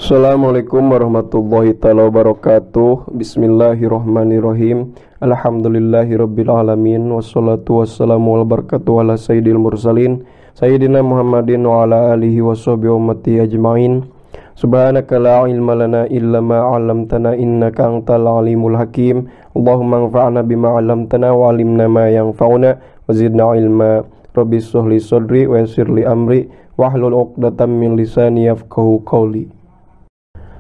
Assalamualaikum warahmatullahi taala wabarakatuh. Bismillahirrahmanirrahim. Alhamdulillahirabbil alamin wassalatu wassalamu wal barakatuh ala sayyidil mursalin sayyidina Muhammadin wa ala alihi washabbihi ummati ajmain. Subhanaka la ilma lana illa ma 'allamtana innaka antal alimul hakim. Allahumma anfa'na bima 'allamtana wa 'allimna ma yanfa'una wa zidna ilma. Rabbi shrah li sadri wa yassir li amri wahlul 'uqdatam min lisani yafqahu qawli.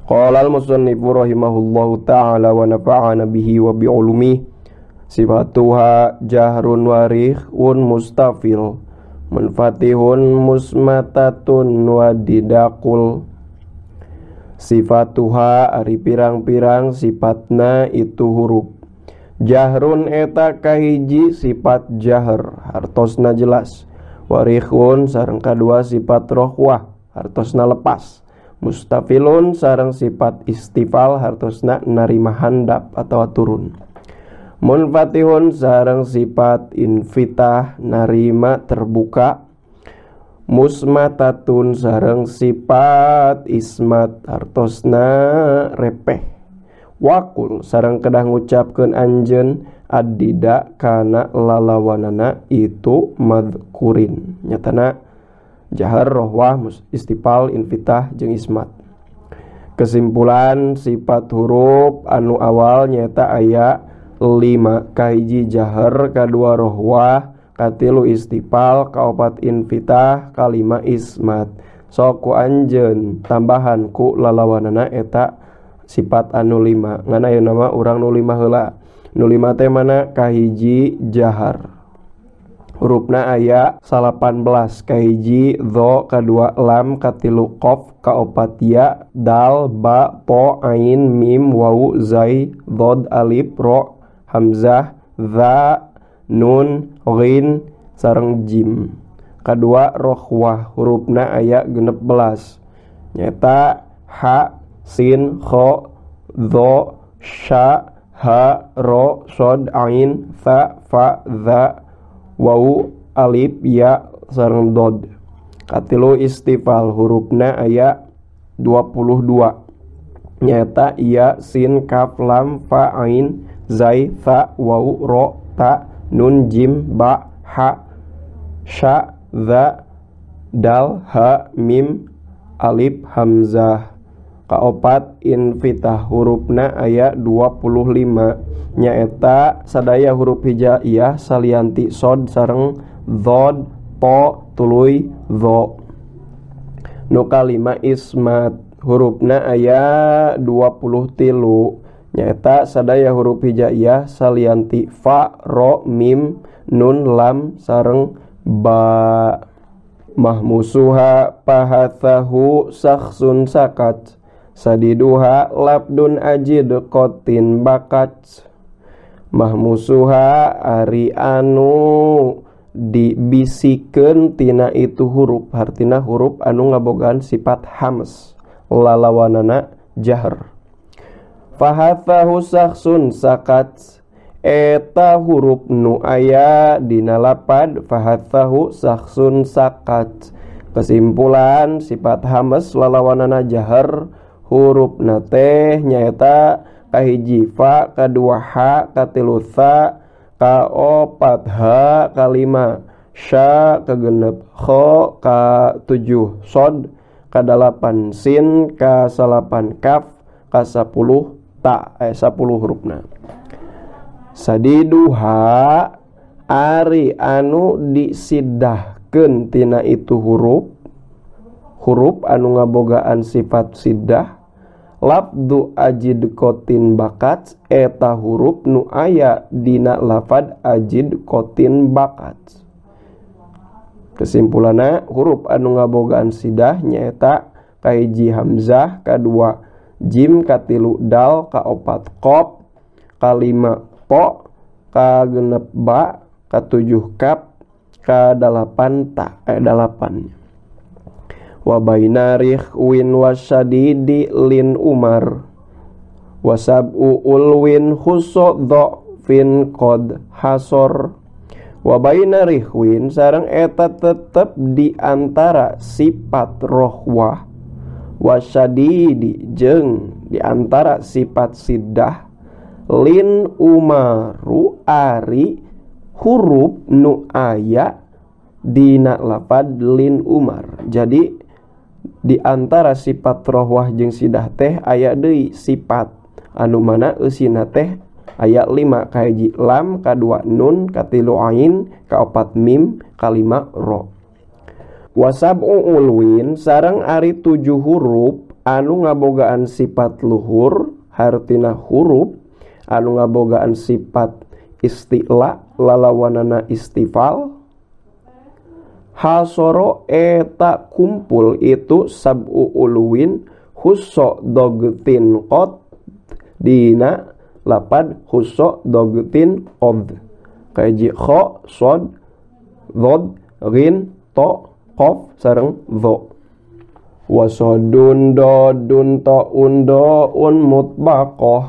Qala al-musannifu rahimahullahu ta'ala wa nafa'ana bihi wa bi'ulumihi. Sifatuha jahrun warihun mustafil munfatihun musmatatun wadidakul. Sifatuha ari pirang-pirang sifatna itu huruf. Jahrun eta kahiji sifat jahr, hartosna jelas. Warihun sareng kadua sifat rohwah, hartosna lepas. Mustafilun sareng sifat istifal, hartosna narima handap atau turun. Munfatihun sareng sifat infitah, narima terbuka. Musmatatun sareng sifat ismat, hartosna repeh. Wakul sareng kedah ngucapkeun anjeun adida kana lalawanana itu madkurin. Nyatana jahar, rohwah, istifal, infitah, jeung ismat. Kesimpulan sifat huruf anu awal nyata aya 5. Kahiji jahar, kadua rohwah, katilu istifal, kaopat infitah, kalima ismat. Sok ku anjeun tambahan ku lalawanana eta sifat anu 5. Ngan ayeuna mah urang nu 5 heula. Nu 5 teh mana? Kahiji jahar. Hurufna aya 18. Kahiji dho, kadua lam, katilu qof, kaopat ya, dal, ba, po, ain, mim, wawu, zai, dhod, alif, ro, hamzah, dha, nun, ghin, sareng jim. Kadua rohwah, hurufna aya 16. Nyata ha, sin, kho, dho, sha, ha, ro, sod, ain, tha, fa, dha, wawu, alif, ya, sareng dod. Katilu istifal, hurufna aya 22. Nyata ya, sin, kaf, lam, fa, ain, zai, tha, wawu, ro, ta, nun, jim, ba, ha, sha, dha, dal, ha, mim, alif, hamzah. Kaopat infitah, hurufna aya 25. Nyaeta sadaya huruf hijaiyah salianti sod sareng dhod, to, tuluy, dho. Nu kalima ismat, hurufna aya 23. Nyaeta sadaya huruf hijaiyah salianti fa, ro, mim, nun, lam, sareng ba. Mahmusuha pahathahu sakhsun sakat sadiduha labdun ajid kotin bakat. Mahmusuha ari anu dibisikeun tina itu huruf, hartina huruf anu ngabogaan sifat hams, lalawanana jahr. Fahathahu sakhsun sakat eta huruf nu aya dina lapad fahathahu sakhsun sakat. Kesimpulan sifat hams lalawanana jahr, hurufna teh nyaeta kahiji fa, kadua ha, katilu tha, kaopat ha, kalima sya, kagenep kho, katujuh sod, kadalapan sin, kasalapan kaf, kasapuluh ta, 10 hurufna. Sadiduha ari anu disidahkeun tina itu huruf, huruf anu ngabogaan sifat sidah. Labdu ajid kotin bakat eta huruf nu aya dina lafad ajid kotin bakat. Kesimpulanna huruf anu ngabogaan sidah nyaeta kahiji hamzah, kadua jim, katilu dal, kaopat qaf, kalima po, kagenep ba, katujuh kaf, kadalapan ta, dalapan. Wa bainarih win wasadidi lin umar wasab'u ulwin khusodho fin qad hasor. Wa bainarih win sareng eta tetep di antara sifat rohwah Wasyadidi jeung diantara sifat siddah lin umaru ari huruf nu aya dina lapad lin umar. Jadi di antara sifat rohwah jeung sidah teh aya deui sifat anu mana eusina teh aya 5 kahiji lam, kadua nun, katilu ain, kaopat mim, kalima ro. Wasab'u ulwin sareng ari 7 huruf anu ngabogaan sifat luhur, hartina huruf anu ngabogaan sifat isti'la lalawanana istifal. Hasoro eta kumpul itu sab'u ulwin husso dogtin qad dina lapad husso dogtin qad. Kahiji kho, sod, dhod, ghin, to, qaf sareng dho. Wasodun dodun ta'un do'un mutbaqah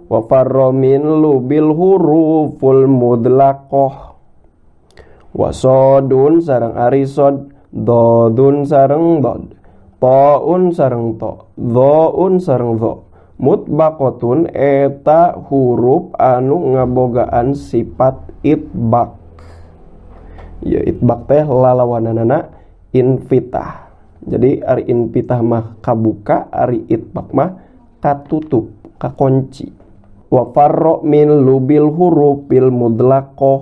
wa farra min lubil huruful mudlaqah. Wasodun sareng ari sod, dodun sareng dod, ta'un sareng to, dho'un sareng dho. Mutbaqatun eta huruf anu ngabogaan sifat itbaq. Ya itbaq teh lalawananana infitah. Jadi ari infitah mah kabuka, ari itbaq mah katutup, kakunci. Wa farra min lubil hurufil mudlaqah.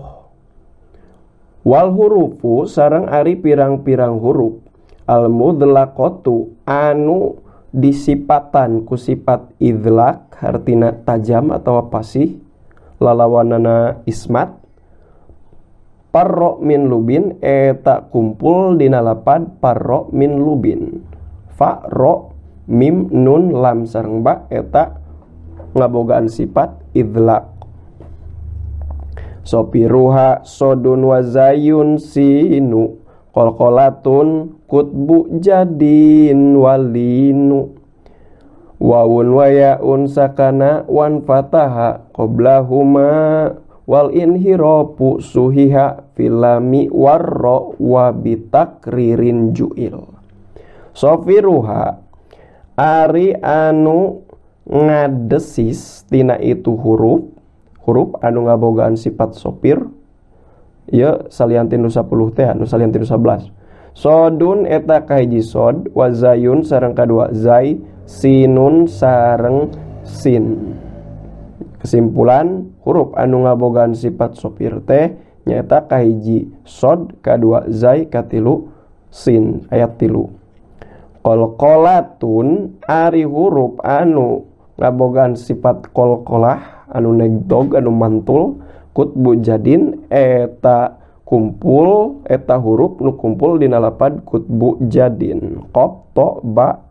Wal hurufu sareng ari pirang-pirang huruf al mudlaqatu anu disipatan ku sifat idlaq hartina tajam atau pasih lalawanana ismat. Parro min lubin eta kumpul dina lapad parro min lubin. Fa ro mim nun lam sareng ba eta ngabogaan sifat idlaq. Sopiruha sodun wazayun sinu qalqalatun kutbu jadin walinu wawun wayaun sakana wan fataha qoblahuma wal inhirafu suhiha filami warro wa bitakririn juil. Sofiruha ari anu ngadesis tina itu huruf huruf anu ngabogaan sifat sopir ya salian tinu 10 teh anu salian tinu 11. Sodun eta kahiji sod wazayun sareng kadua zai sinun sareng sin. Kesimpulan huruf anu ngabogaan sifat sopir teh nyaeta kahiji sod kadua zai katilu sin ayat 3. Qalqalatun ari huruf anu ngabogaan sifat qalqalah anu negdog anu mantul kutbu jadin eta kumpul eta huruf nu kumpul dina lapad kutbu jadin qaf to ba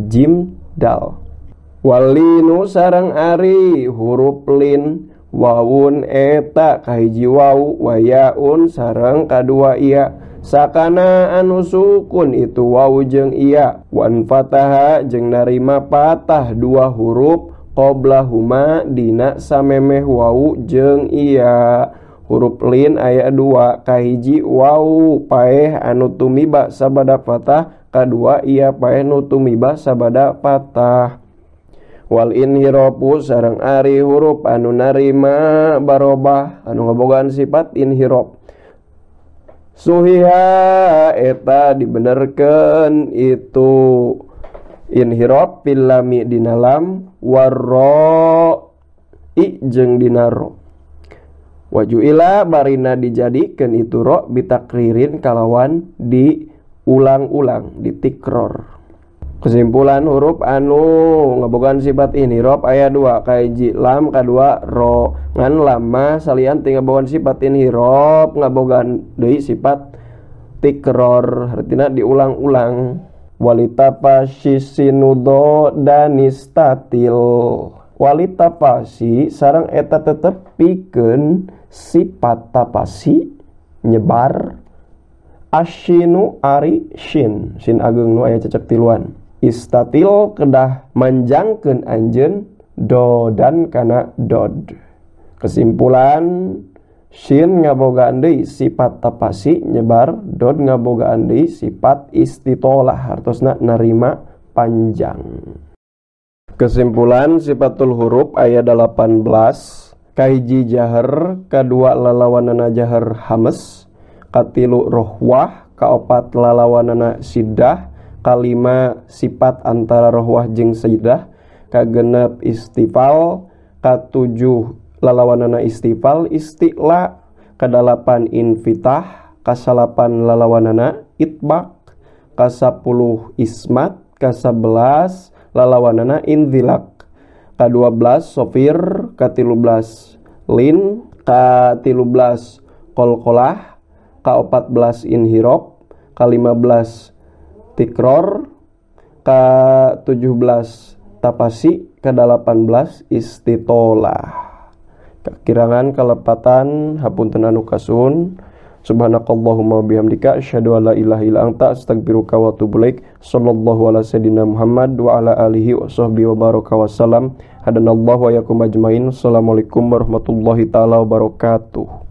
jim dal. Walinu sareng ari huruf lin wawun eta kahiji wawu wayaun sareng kadua iya sakana anu sukun itu wawu jeung iya wan fataha jeung narima patah dua huruf qoblahuma dina samemeh wawu jeung iya. Huruf lin aya 2 kahiji wawu paeh anu tumiba sabada patah kadua iya paeh nu tumiba sabada patah. Wal inhirafu sareng ari huruf anu narima barobah anu ngabogaan sifat inhiraf. Suhiha eta dibenerkeun itu inhiraf fil lami dina lam warra i jeung dina ro. Wajuila barina dijadikeun itu ro bitakririn kalawan diulang-ulang ditikror. Kesimpulan huruf anu ngabogaan sifat inhiraf aya 2 kahiji lam kadua ro. Ngan lama salian ti ngabogaan sifat inhiraf ngabogaan deui sifat tikror artina diulang-ulang. Walitapasi sinudo danistatil. Walitapasi sareng eta tetep pikeun sifat tapasi nyebar asyinu ari shin sin ageng nu aya cecek tiluan. Istatil kedah manjangkeun anjeun dodan kana dod. Kesimpulan shin ngabogaan deui sifat tapasi nyebar, dod ngabogaan deui sifat istitolah hartosna narima panjang. Kesimpulan sifatul huruf aya 18. Kahiji jaher, kadua lalawanana jaher hames, katilu rohwah, kaopat lalawanana siddah, kalima sifat antara rohwah jeung siddah, kagenep istifal, katujuh lalawanana istifal isti'la, kadalapan infitah, kasalapan lalawanana itbaq, kasapuluh ismat, kasebelas lalawanana inzilak, ka-12 sofir, ka-13 lin, ka-13 kolkolah, ka-14 inhirob, ka-15 tikror, ka-17 tapasi, ka-18 istitolah. Kakirangan kalepatan hapunten anu kasuhun. Subhanakallahumma bihamdika asyhadu an la ilaha illa anta astaghfiruka wa atubu ilaik. Sallallahu ala sayidina Muhammad wa ala alihi wa sahbihi wa baraka wasallam. Hadanallahu wa yakum ajmain. Assalamualaikum warahmatullahi taala wabarakatuh.